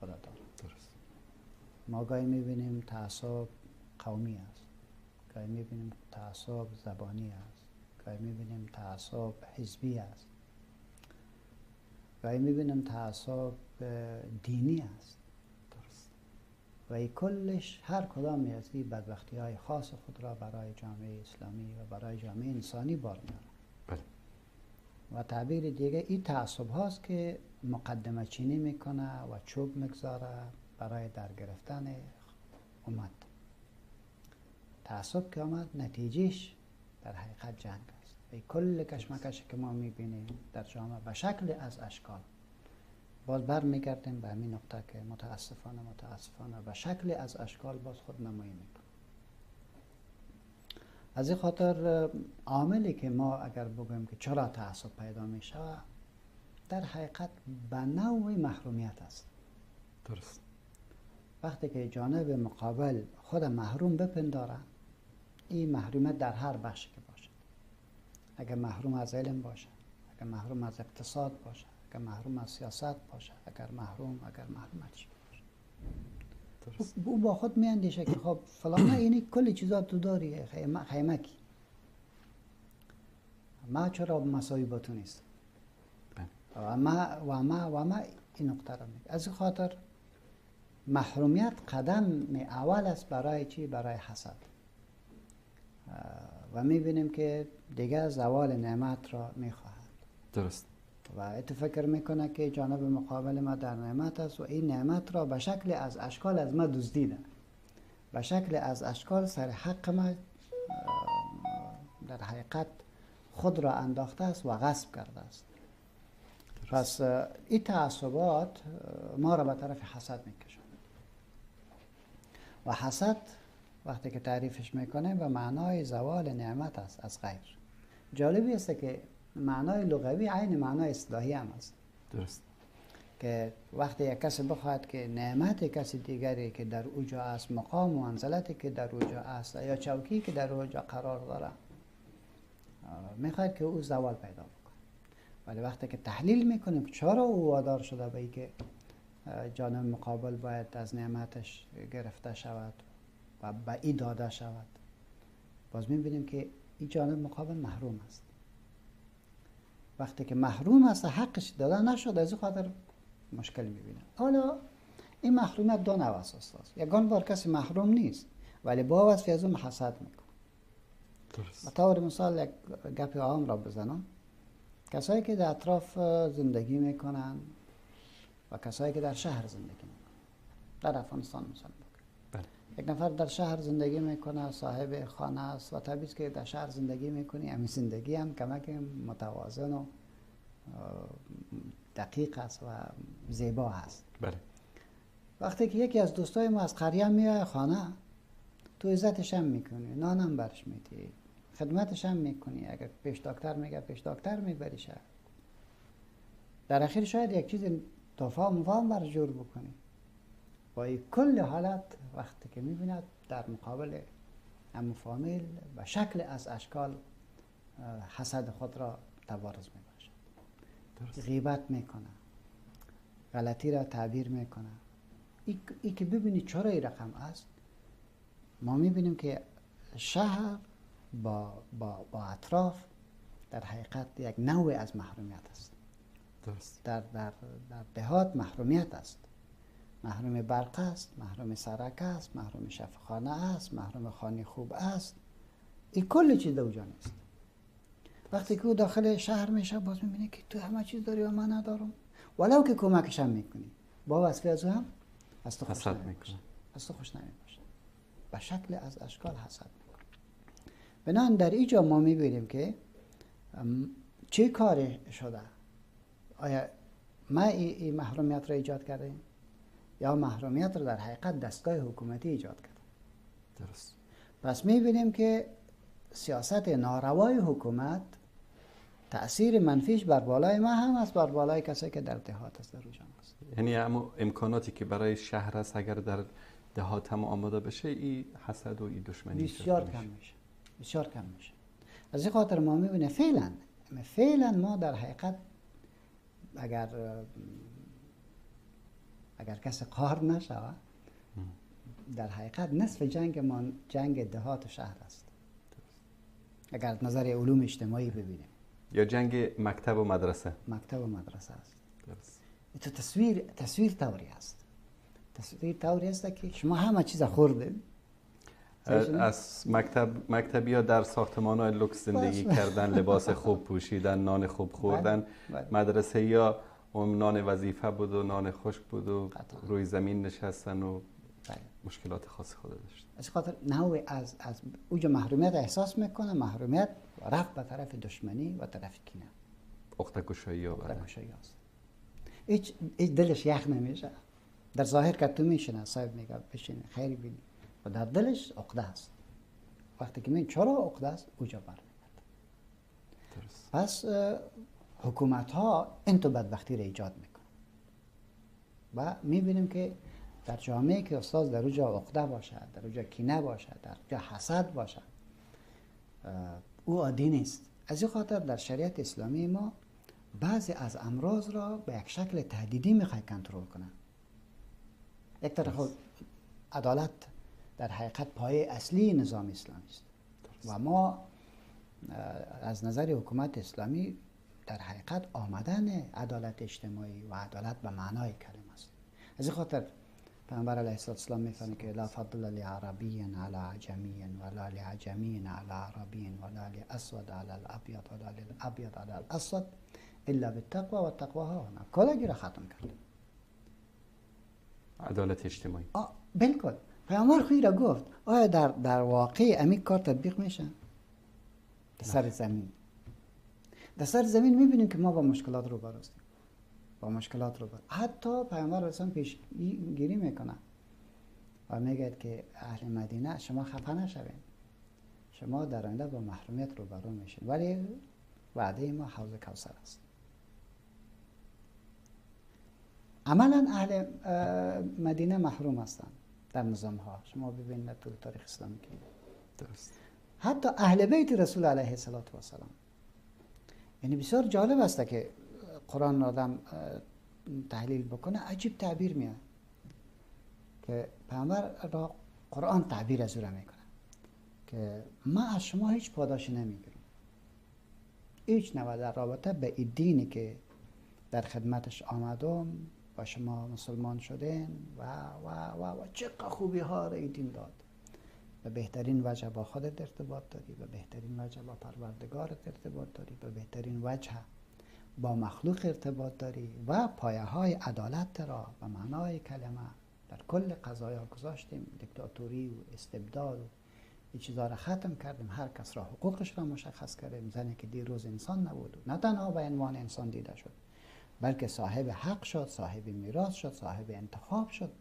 خود دارد. درست. ما گاهی میبینیم تعصب قومی است، گاهی میبینیم تعصب زبانی است، گاهی میبینیم تعصب حزبی است، گاهی میبینیم تعصب دینی است. درست. و این کلش هر کدام از این بدبختی های خاص خود را برای جامعه اسلامی و برای جامعه انسانی بار میاره. بله. و تعبیر دیگه این تعصب هاست که مقدمه چینی میکنه و چوب میگذاره برای در گرفتن امت. تعصب که آمد نتیجهش در حقیقت جنگ است. و کل کشمکش که ما میبینیم در جامعه به شکل از اشکال، باز بر میگردیم به همین نقطه که متاسفانه به شکل از اشکال باز خود نمایی میکنه. از این خاطر عاملی که ما اگر بگوییم که چرا تعصب پیدا میشه، در حقیقت به نوع محرومیت است. درست. وقتی که جانب مقابل خود محروم بپنداره، این محرومیت در هر بخشی که باشه، اگر محروم از علم باشه، اگر محروم از اقتصاد باشه، اگر محروم از سیاست باشه، اگر محروم از چی باشه، او با خود میاندیشه که خب فلان اینی کلی چیزا تو داری، خیمکی ما چرا مساوی با تو نیست؟ و ما این نقطه را میگه. از این خاطر محرومیت قدم اول است برای چی؟ برای حسد. و میبینیم که دیگه زوال نعمت را میخواهد. درست. و اتفکر میکنه که جانب مقابل ما در نعمت است و این نعمت را به شکل از اشکال از ما دزدیده، به شکل از اشکال سر حق ما در حقیقت خود را انداخته است و غصب کرده است. پس این تعصبات ما را به طرف حسد میکشند و حسد وقتی که تعریفش میکنه به معنای زوال نعمت است از غیر. جالبی است که معنای لغوی عین معنای اصطلاحی هم است. درست. که وقتی یک کسی بخواهد که نعمت کسی دیگری که در اوجا است، مقام و منزلتی که در اوجا است یا چوکی که در اوجا قرار داره، میخواهد که او زوال پیدا بکنه. ولی وقتی که تحلیل میکنیم که چرا او وادار شده به اینکه جانب مقابل باید از نعمتش گرفته شود و به ای داده شود، باز میبینیم که این جانب مقابل محروم است. وقتی که محروم است حقش داده نشد، از این خاطر مشکل میبینه. حالا این محرومیت دو نوع است استاد. یگان بار کسی محروم نیست ولی با وصفی از اون حسد میکنه. درست. به طور مثال یک گپ عام را بزنم، کسایی که در اطراف زندگی میکنن و کسایی که در شهر زندگی میکنن، در افغانستان مثلا بله. یک نفر در شهر زندگی میکنه، صاحب خانه است و طبیعی که در شهر زندگی میکنی همین زندگی هم کمک متوازن و دقیق است و زیبا است. بله. وقتی که یکی از دوستای ما از قریه میاد خانه، تو عزتش هم میکنی، نانم برش میدی، خدمتش هم میکنی، اگر پیش دکتر میگه پیش دکتر میبریش، در اخیر شاید یک چیز تفاهم وام بر جور بکنی. با این کل حالت وقتی که میبیند در مقابل عمو فامیل به شکل از اشکال حسد خود را تبارز میباشد، غیبت میکنه، غلطی را تعبیر میکنه. ای که ببینی چرا این رقم است، ما میبینیم که شهر با اطراف در حقیقت یک نوع از محرومیت است. درست. در دهات محرومیت است، محروم برق است، محروم سرک است، محروم شفاخانه است، محروم خانه خوب است. این کل چیز در اونجا نیست. وقتی که او داخل شهر میشه باز میبینه که تو همه چیز داری و من ندارم، ولو که کمکش هم میکنی، با وصفی از او هم از تو خوش نمیباشه، از تو خوش نمیباشه، به شکل از اشکال حسد میکنه. بنابراین در اینجا ما میبینیم که چه کاری شده. آیا ما این محرومیت را ایجاد کردیم یا محرومیت را در حقیقت دستگاه حکومتی ایجاد کرد؟ درست. پس میبینیم که سیاست ناروای حکومت تأثیر منفیش بر بالای ما هم است، بر بالای کسی که در دهات است، در روجان است. یعنی امکاناتی که برای شهر است اگر در دهات هم آماده بشه، این حسد و این دشمنی بسیار کم میشه، بسیار کم میشه. از این خاطر ما میبینیم فعلا ما در حقیقت اگر کسی قهر نشود، در حقیقت نصف جنگ ما جنگ دهات و شهر است. اگر نظر علوم اجتماعی ببینیم، یا جنگ مکتب و مدرسه. مکتب و مدرسه است. درست. تو تصویر طوری است. تصویر طوری است که شما همه چیز خوردین. از مکتبی ها در ساختمان های لوکس زندگی کردن، لباس خوب پوشیدن، نان خوب خوردن. مدرسه یا نان وظیفه بود و نان خشک بود و روی زمین نشستن و مشکلات خاص خود داشت. از خاطر نوع از اوج محرومیت احساس میکنه، محرومیت رفت به طرف دشمنی و طرف کینه. عقده گشایی ها. عقده گشایی هست. هیچ دلش یخ نمیشه. در ظاهر که تو میشینه صاحب میگه بشینه خیلی بینی، و در دلش عقده است. وقتی که من چرا عقده است، اوجا برمیگرده. پس حکومت ها این تو بدبختی را ایجاد میکنه و میبینیم که در جامعه که استاد در اوجا عقده باشد، در اوجا کینه باشد، در اوجا حسد باشد، او عادی نیست. از این خاطر در شریعت اسلامی ما بعضی از امراض را به یک شکل تهدیدی میخوای کنترل کنه. یک طرف عدالت در حقیقت پایه اصلی نظام اسلامی است و ما از نظر حکومت اسلامی در حقیقت آمدن عدالت اجتماعی و عدالت به معنای کلمه است. از این خاطر پیامبر علیه السلام میفرماید که لا فضل لعربی علی عجمی ولا لعجمی علی عربی ولا لاسود علی الابیض ولا للابیض علی الاسود الا بالتقوى والتقوى ها هنا. کلگی را ختم کرد. عدالت اجتماعی. بالکل. پیامبر خود را گفت. آیا در واقع امی کار تطبیق میشه؟ در سر زمین. در سر زمین میبینیم که ما با مشکلات روبرو هستیم. با مشکلات روبرو. حتی پیامبر اصلا پیشگیری میکنه و میگه که اهل مدینه شما خفه نشوین. شما در آینده با محرومیت روبرو میشین، ولی وعده ما حوض کوثر است. عملا اهل مدینه محروم هستند در نظام ها. شما ببینید در طول تاریخ اسلامی که درست. حتی اهل بیت رسول علیه الصلاة والسلام، یعنی بسیار جالب است که قرآن آدم تحلیل بکنه، عجیب تعبیر میاد که پیامبر را قرآن تعبیر از او را میکنه که ما از شما هیچ پاداشی نمیگیرم، هیچ نوع در رابطه به این دینی که در خدمتش آمدم و شما مسلمان شدین و و و و چقدر خوبی ها را این دین داد. به بهترین وجه با خودت ارتباط داری، به بهترین وجه با پروردگارت ارتباط داری، به بهترین وجه با مخلوق ارتباط داری و پایه های عدالت را به معنای کلمه در کل قضایا گذاشتیم. دیکتاتوری و استبداد و این چیزا را ختم کردیم، هر کس را حقوقش را مشخص کردیم. زنی که دیروز انسان نبود نه تنها به عنوان انسان دیده شد، بلکه صاحب حق شد، صاحب میراث شد، صاحب انتخاب شد،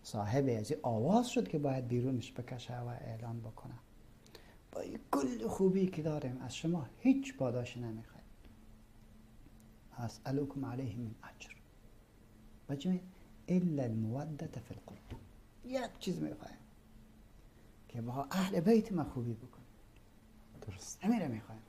صاحب از آواز شد که باید بیرونش بکشه و اعلان بکنه. با این کل خوبی که داریم از شما هیچ پاداشی نمیخوایم. اسألكم علیه من اجر بچه الا الموده فی القرب. یک چیز میخوایم که با اهل بیت ما خوبی بکنیم. درست. همین را میخوایم.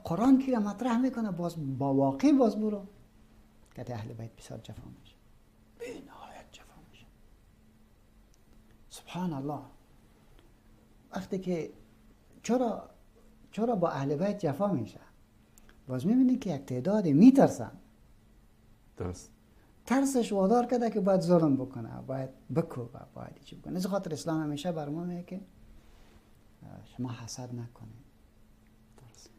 قرآن کی را مطرح میکنه باز با واقع باز برو که اهل بیت بسیار جفا میشه، بی نهایت جفا میشه. سبحان الله. وقتی که چرا با اهل بیت جفا میشه، باز میبینی که یک تعدادی میترسن. درست. ترسش وادار کرده که باید ظلم بکنه، باید بکوبه، باید چی بکنه. از خاطر اسلام همیشه بر ما میگه که شما حسد نکنید. درست.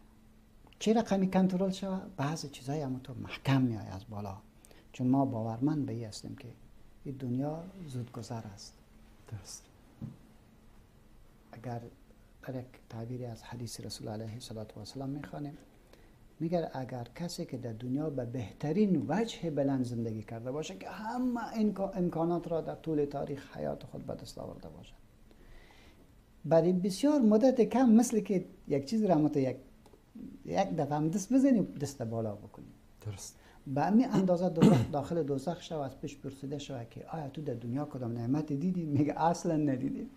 چه رقمی کنترل شوه؟ بعضی چیزای هم تو محکم میای از بالا، چون ما باورمند به این هستیم که این دنیا زودگذر است. درست. اگر در یک تعبیری از حدیث رسول علیه الصلاة والسلام میخوانیم، میگه اگر کسی که در دنیا به بهترین وجه بلند زندگی کرده باشه که همه امکانات را در طول تاریخ حیات خود به دست آورده باشه، برای بسیار مدت کم مثل که یک چیز را مت یک دفعه هم دست بزنیم دست بالا بکنیم. درست. به همین اندازه داخل دوزخ شو، از پیش پرسیده شو که آیا تو در دنیا کدام نعمت دیدی؟ میگه اصلا ندیدیم،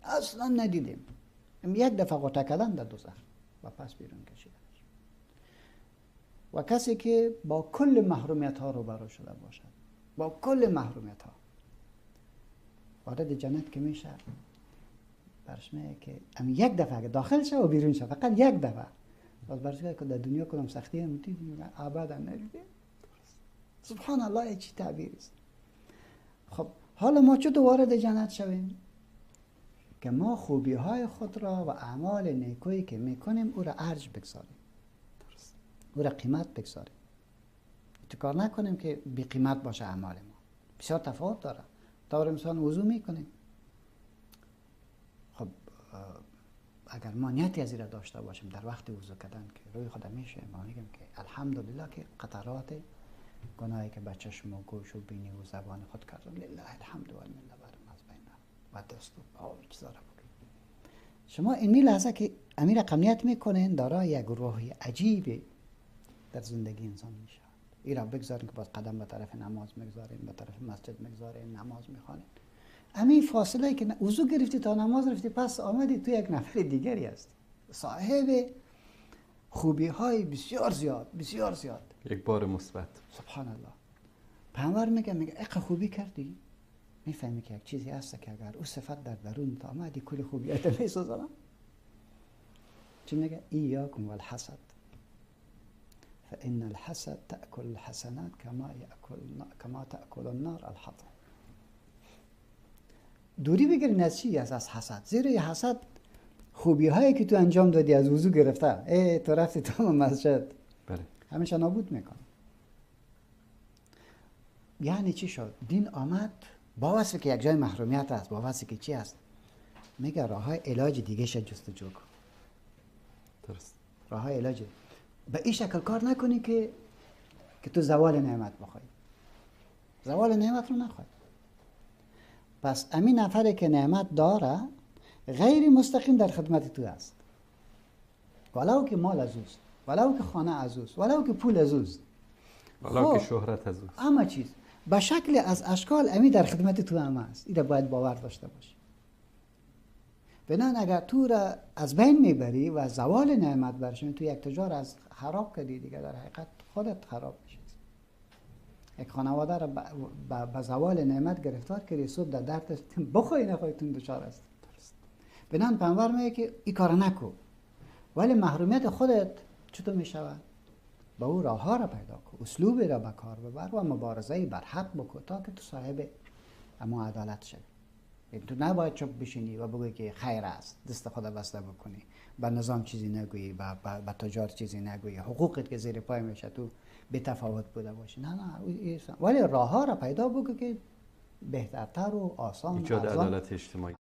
اصلا ندیدیم. یک دفعه غوطه کردن در دوزخ و پس بیرون کشیدن. و کسی که با کل محرومیت ها روبرو شده باشد، با کل محرومیت ها. وارد جنت که میشه برش میگه که یک دفعه اگه داخل شه و بیرون شه، فقط یک دفعه، باز برش میگه که در دنیا کدام سختی هم دیدی؟ ابدا ندیدی. سبحان الله، چی تعبیر است. خب حالا ما چطور وارد جنت شویم؟ که ما خوبی های خود را و اعمال نیکویی که میکنیم او را ارج بگذاریم، او را قیمت بگذاریم. تو کار نکنیم که بی قیمت باشه اعمال ما. بسیار تفاوت داره. طور مثال وضو میکنیم، خب اگر ما نیتی از این را داشته باشیم در وقت وضو کردن که روی خود میشه، ما میگیم که الحمدلله که قطرات گناهی که به چشم و گوش و بینی و زبان خود کردم، لله الحمد و المنه، برم از بین رفت و دست و پا و چیزا را بگیم. شما این لحظه که امیر قمیت میکنین، دارای یک روح عجیبی در زندگی انسان میشه. این را بگذارین که باز قدم به طرف نماز میگذارین، به طرف مسجد میگذارین، نماز میخوانین. همین فاصله که وضو گرفتی تا نماز رفتی پس آمدی، تو یک نفر دیگری هستی، صاحب خوبی های بسیار زیاد، بسیار زیاد، یک بار مثبت. سبحان الله. پیامبر میگه اقا خوبی کردی، میفهمی که یک چیزی هست که اگر او صفت در درون تا آمدی کل خوبیت میسوزانم. چی میگه؟ ایاکم والحسد فإن الحسد تأكل الحسنات كما تأكل النار الحطب. دوری بگیرین از چی؟ از حسد. زیرا حسد خوبی هایی که تو انجام دادی از وضو گرفته، ای تو رفتی تو مسجد، بله، همیشه نابود میکنه. یعنی چی شد؟ دین آمد با وصف که یک جای محرومیت است، با وصف که چی است، میگه راه های علاج دیگه شد جستجو کن. درست. راه های علاج به این شکل کار نکنی که تو زوال نعمت بخوای، زوال نعمت رو نخوای. پس امین نفری که نعمت داره غیر مستقیم در خدمت تو است، ولو که مال از اوست، ولو که خانه از اوست، ولو که پول از اوست، ولو که شهرت از اوست، همه چیز به شکل از اشکال امی در خدمت تو هم است. این باید باور داشته باشی. بنان اگر تو را از بین میبری و زوال نعمت برشون، تو یک تجار از خراب کردی دیگه، در حقیقت خودت خراب میشی. یک خانواده را به زوال نعمت گرفتار کردی، صبح در درد بخوای نخوای تون دچار است. بنان پیامبر میگه که این کار نکو، ولی محرومیت خودت چطور میشود؟ با او راه ها را پیدا کن، اسلوب را به کار ببر و مبارزه بر حق بکن تا که تو صاحب اما عدالت شوی. تو نباید چپ بشینی و بگویی که خیر است، دست خود بسته بکنی، به نظام چیزی نگویی، به تجار چیزی نگویی، حقوقت که زیر پای میشه تو به تفاوت بوده باشی. نه نه، ولی راه ها را پیدا بکن که بهترتر و آسان، ایجاد عدالت اجتماعی.